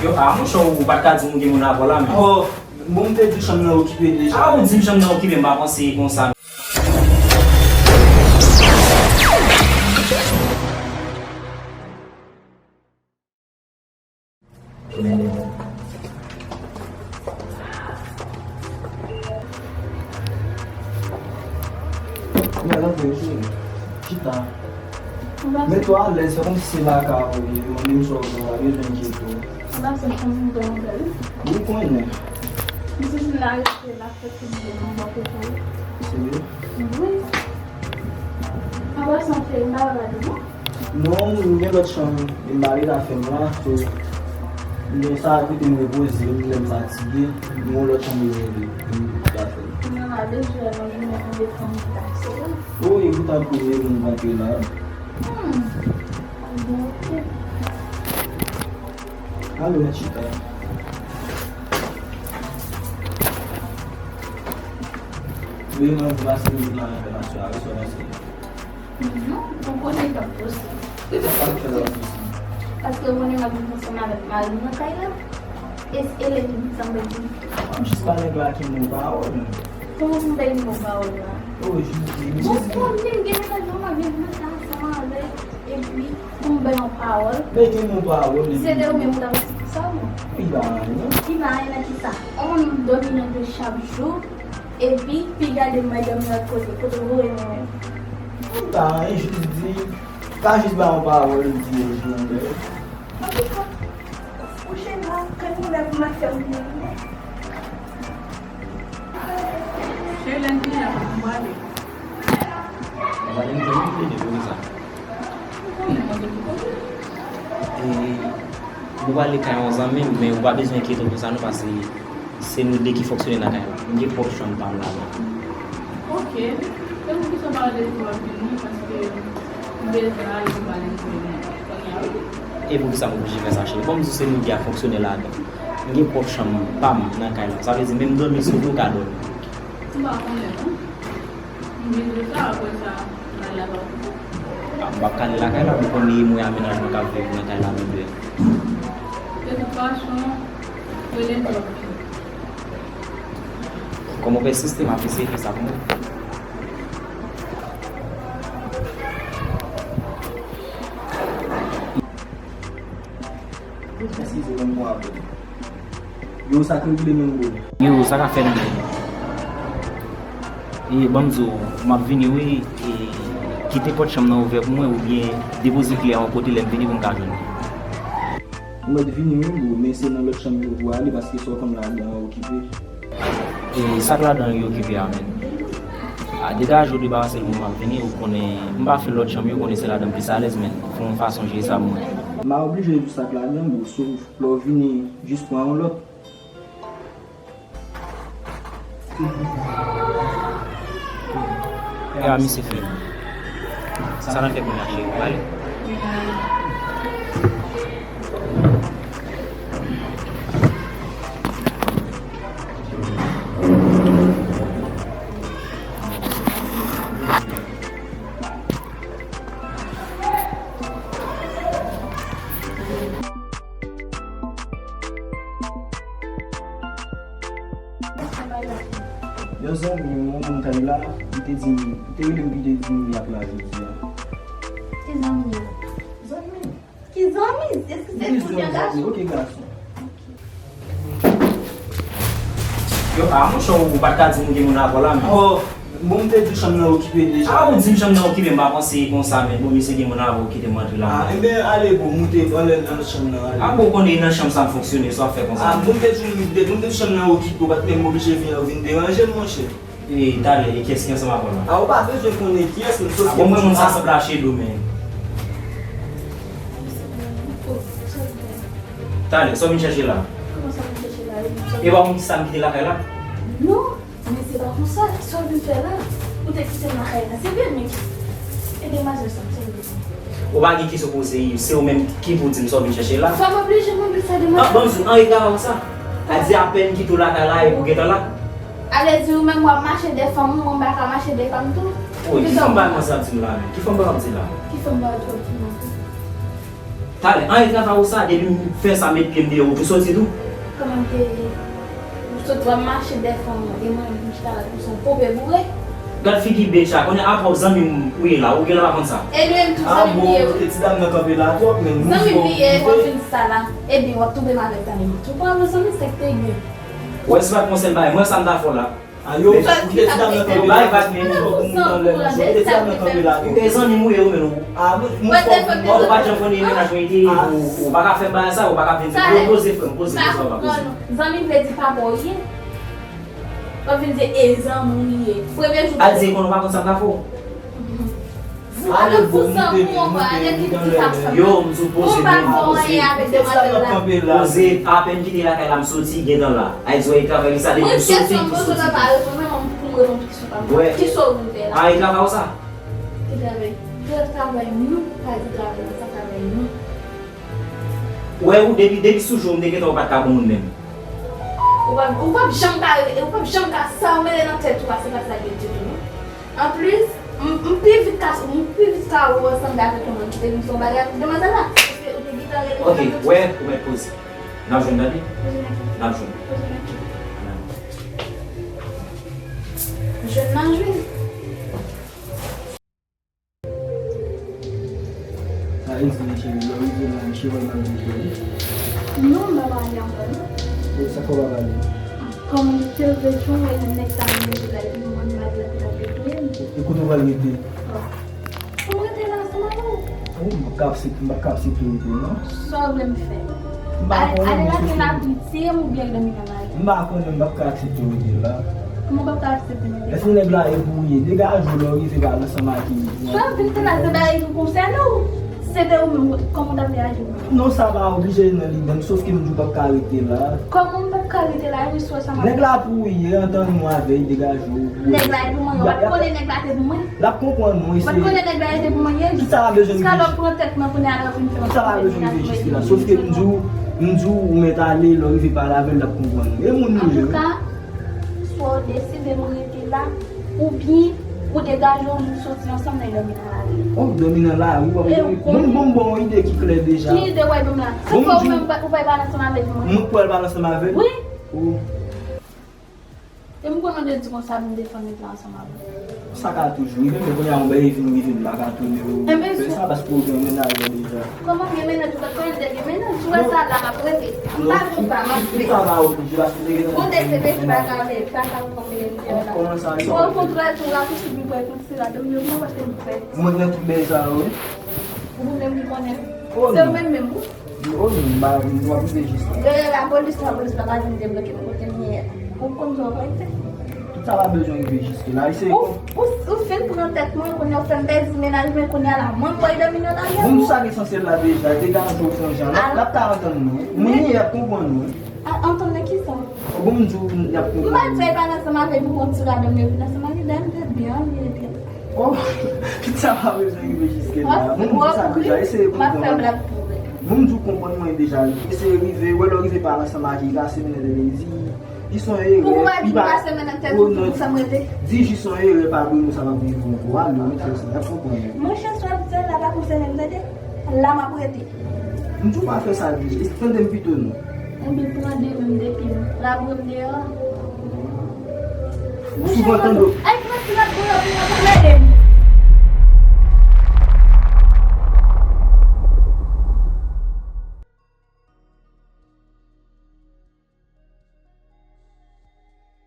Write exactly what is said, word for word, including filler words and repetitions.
Yo, a, monchè, ou pa t ka di m ou gen moun avè w la, men. Oh, bon, m te di w chanm nan okipe deja. A, ou di m chanm nan okipe, m pa panse konsa. Mwen rantre, cheri. Chita. Mete w alèz, fè kòmsi se lakay ou ye. Mande m sa w vle, ou pa bezwen enkyete w. Anba sa, chanm mwen pran anpil. Ou konnen. M toujou la rete la, fè tout moun bò kote w. Serye? Wi. Anba sa, cheri, m pa va gade non. Non, m gen lòt chanm, m mare zafè m la, so, m gen sa kote m repoze m, lè m fatige, m gen yon lòt chanm m rele, m zafè m. Mwen la bezwen nan jounen konbyen fanm ki ap sere. O, e pou ta premye moun rantre la. Hmm. Bon, oke. Alo, mèt chita. Wi, mwen, m pase m nan enfòmasyon a, wi, sou nan sere. Non, ou konnen k ap posib. Sa k fè l ap posib? Paske ou konnen m ap viv ansanm avèk mari m nan kay la. E, e lè vin sa m bay di. M jis pa nèg la ki moun pawòl. Kòman pou m bay moun pawòl la? Oh, jis di, jis di. Ou konnen m gen mennaj mwen, m ap viv nan kay ansanm avè l. Epi, pou m bay yon pawòl. Men gen moun pawòl, epi. Se de ou menm ou ta pase pou sa, non? Li pa anyen. Li pa anyen nan kisa? On moun dòmi nan de chak jou. Epi, pi gade m, madanm nan kote, kote w voye mwen menm. M pa anyen, jis di, pa jis ba yon pawòl, di yo jwenn lè. Antouka, kouche la, kay mwen la pou m al fè moun nan. Cheri, lè n fini la, fòk nou pale. Mwen pa gen pwoblèm, mwen gen pwoblèm sa. E, nou prale kay yon zanmi m, men ou pa bezwen enkyete w pou sa non, paske se nou de ki fonksyone nan kay la. M gen pwòp chanm pa m ladan. Oke. Se poukisa w pa rete pou w ap vini, paske m bezwen ale pou m ale jwenn kounye a, wi. E poukisa m oblije fè sa, cheri? Bon, m di w se nou de ap fonksyone ladan. M gen pwòp chanm pa m nan kay la. Sa vle di, menm dòmi sou tou ka dòmi. M pa konnen, non. M vin di w sa, apre sa, m al lakay ou. A, m p ap ka ale lakay la, m konnen e mwen a mennaj mwen k ap viv nan kay la menm lè. De tout fason, rele m lè w vini. Kòm ou pèsiste, m ap eseye fè sa pou mwen. Eskize, ban m pran apèl. Yo, sa k rive menm bro? Yo, sa k ap fèt menm? E, ban m di w, m ap vini wi, e, kite pòt chanm nan ouvè pou mwen oubyen depoze kle a yon kote lè m vini pou m ka jwenn li. Ou mèt vini wi bro, men se nan lòt chanm yo pou ale paske sa w konn ladan an okipe. E sa k ladan yo okipe a menm. A, degaje w debarase l pou m ap vini, ou konnen, m pa fè lòt chanm yo, ou konnen se ladan m plis alèz, men fè yon fason jere sa pou mwen. M a oblije di w sa k ladan, bro, sof lè w vini jis pran yon lòt. E a misye fè. Sa n ap fè kounye a, cheri? Ale. Yon zanmi m, yon moun kay la, li te di m, li te rele m, li te di m li ap la jodi a. Ki zanmi w? Zanmi m. Ki zanmi? Èske se fi oubyen gason? Ok, gason. Yo, a, monchè, ou pa t ka di m ou gen moun avè w la, men. Oh, bon, m te di w chanm nan okipe deja. A, ou di m chanm nan okipe, m pa panse konsa, men. Bon, misye gen moun avè w, kite m antre la. A, enben, ale, bon, moute, anlè nan chanm nan, ale. A, bon, ou konnen nan chanm sa m fonksyone, sa w ap fè konsa. A, bon, m te di w, m te di w chanm nan okipe, ou pa t menm oblije vin, vin deranje m, monchè. E, talè, e kiyès ki ansanm avè w la? A, ou pa bezwen konnen kiyès, men sòf. A, bon, mwen, moun sa sanble a Shedou, men. Talè, sa w vin chèche la? Kòman sa w vin chèche la? E pa w konn kisa m kite lakay la? Non, men se pa konsa. Sa w vin fè la? Ou te kite m lakay la. Se vre, men e demwazèl sa, sa w vin fè? Ou pa gen kesyon poze, se ou menm ki pou di m sa w vin chèche la. Sa m oblije mande sa demwazèl? Ban m di w, an ega a sa. A di apèn kite w lakay la, epi w gentan la. Ale di ou menm w ap mache dèyè fanm ou, mwen m pa ka mache dèyè fanm tou. Wi, ki fanm pa konsa di m la menm? Ki fanm pa ap di la? Ki fanm pa ap di w ki mache? Talè, anyen travay ou sa, depi m fè sa, met pye m deyò, ou tou soti tou. Kòman m te, ou sot w ap mache dèyè fanm ou, e mwen menm m chita la, tou se yon pope boure. Gad figi bèt sa, kounye a apre w zanmi m ou ye la, ou genlè pa konn sa. E li menm tou zanmi m li ye wi. Ti dam nan kanpe la twòp, men zanmi m li ye, w ap vin sa la. Ebyen, w ap twouble m avèk zanmi m. Tou pran zanmi, se k te gen. Wè, se pa t yon sèl bagay, mwen sa m ta fè w la. Ayo, ou te ti dam nan kanpe la. Bay vag, men. Ou te ti dam nan kanpe la. Ou te zanmi m ou ye, ou menm. Ah, mwen, mwen fò, mwen fò. Ou pa t janm konn mennaj mwen te ye, ou, ou pa ka fè bagay sa, ou pa ka vin di, yo poze frè m, poze, poze, poze. Zanmi vle di papa w ye. W ap vin di, e zanmi w li ye. Premye jou. Al di konn ou pa konn sa m ka fè w. Ou pa nan pou zanmi w ankò, ale kite ti sa pou sa. Yo, m sou poze, men poze. Poze, apèn kite lakay la, m soti, gentan la. Ay, di w travay sa, depi m soti, m soti. Mwen, kesyon m poze la, pa reponn mwen, mwen, pou m reponn kesyon pa mwen. Ki sa w vin fè la? Ay, travay ou sa? Ki travay? Travay nou, pa di travay, sa travay nou. Wè, ou, depi, depi sou jou, m te gentan, ou pa t ka bon moun menm. Ou p ap, ou p ap janm ka, ou p ap janm ka sa w mele nan tèt ou a, se pa sa k ret tou non. Anplis, m, m pi vit ka, m pi vit ka wè w ansanm avèk yon moun ki te vin fè yon bagay avèk demwazèl la. Paske ou te gentan rele. Ok, wè, ou mèt poze. N ap jwenn, tande? Poze nan ki? N ap jwenn. Poze nan ki? Nan. Jwenn nan jwenn. Sa vle di, cheri, lè w rive la, misye wè m ap vin jwenn. Non, m pa pale ankò, non. E sa k fè w pa pale? Kòman m te vle jwenn nèg sa, m vle la, epi mwen, m pa vle pou l ap touye m. E kote w pral rete? Bon. Pou m rete la ansanm avè w. Oh, m p ap ka aksepte, m p ap ka aksepte rete, non. Sa w vle m fè? M pa konnen, ale lakay la pou l tiye m oubyen l dòmi nan lari? M pa konnen, m p ap ka aksepte rete la. Kòman w p ap ka aksepte rete la? Èske nèg la e pou ou ye? Degaje w lè w rive pale ansanm ak li. Sa w vin fè la, se bagay ki konsène w. Se te ou menm, kòman w t ap reyaji? Non, sa pa oblije nan lidè m, sòf ke m di w p ap ka rete la. Kòman m p ap ka rete la? Wi, sou sa m ap. Nèg la pou ou ye, antann ou avè l, degaje w. Nèg la e pou mwen, w pa t konnen nèg la te pou mwen? L ap konprann ou, eseye. Ou pa t konnen nèg la e te pou mwen ye? Kisa w bezwen rive? Jiska lè w pran tèt mwen kounye a lè w vin fè yon. Kisa w bezwen rive jiske la? Sòf ke m di w, m di w ou mèt ale, lè w rive pale avè l, l ap konprann ou. E moun nou ye, wi. Antouka, swa w deside m rete la, oubyen ou degaje w, nou soti ansanm, n al dòmi nan lari. Oh, dòmi nan lari, w ap dòmi. Mwen, bon, m ba w yon ide ki klè deja. Ki ide w ap ban m la? Se fò ou menm ou pral pale ansanm avèk mwen? Mwen k pral pale ansanm avè l? Wi. Oh. E m konnen w te di konsa pou m defann nèg la ansanm avè w. Sa ka toujou rive, men kounye a yon bagay vin rive, m pa ka tounen ou fè sa, paske ou gen mennaj ou deja. Kòman gen mennaj? Ou pa t konnen l te gen mennaj? Ou wè sa la m ap rete. M pa gen pa, m ap fè. Tout sa pa oblije, paske ou te gen mennaj. Bon, de se pe ki pa ka, pa ka pran mennaj la. Kòman sa? Bon, kontrè tou, la tou si pou pran konsidere, donk, yo, mwen, paske m fè. Mwen gen tout bagay sa yo, wi. Ou menm ki konnen. Se ou menm menm, wi. Oh non, m pa, m p ap rive jis la. Yo, yo, lapolis, lapolis la pa vin debloke m kote m ye a. Ou konn sa w pral fè. Tout sa pa bezwen rive jiske la. Eseye. Ou, ou, ou fin pran tèt mwen, kounye a w fè m pèdi mennaj mwen, kounye a la, mwen m pral dòmi nan lari a. Bon, sa k esansyèl la deja, degaje w fè yon jan. L ap, l ap ka antann nou. Moun li y ap konprann nou. A, antann nan kisa? Bon, m di w, y ap konprann nou. M pa di w pa nan ansanm avè l pou pran ti radòm yo vin ansanm avè l, dayè m te byen anvi epi. Oh, tout sa pa bezwen rive jiske la. Moun di sa deja, eseye konprann. Moun di w konprann mwen deja, eseye rive, wè lè w rive pale ansanm ak li, rase mennen de mezi, li se yon erè, li pa, oh non, di jis se yon erè, padone, sa p ap rive ankò, ale, ou fè sa, y ap konprann. Monchè, sa w ap di la pa konsène m, tande, la m ap rete. M di w pa fè sa, Djouj. Tande m pito non. Ebyen, pran de men m de pye m. Labouye m deyò. Ou souvan tande w. Ay, pran ti lòt boulò pou mwen, pa mède m.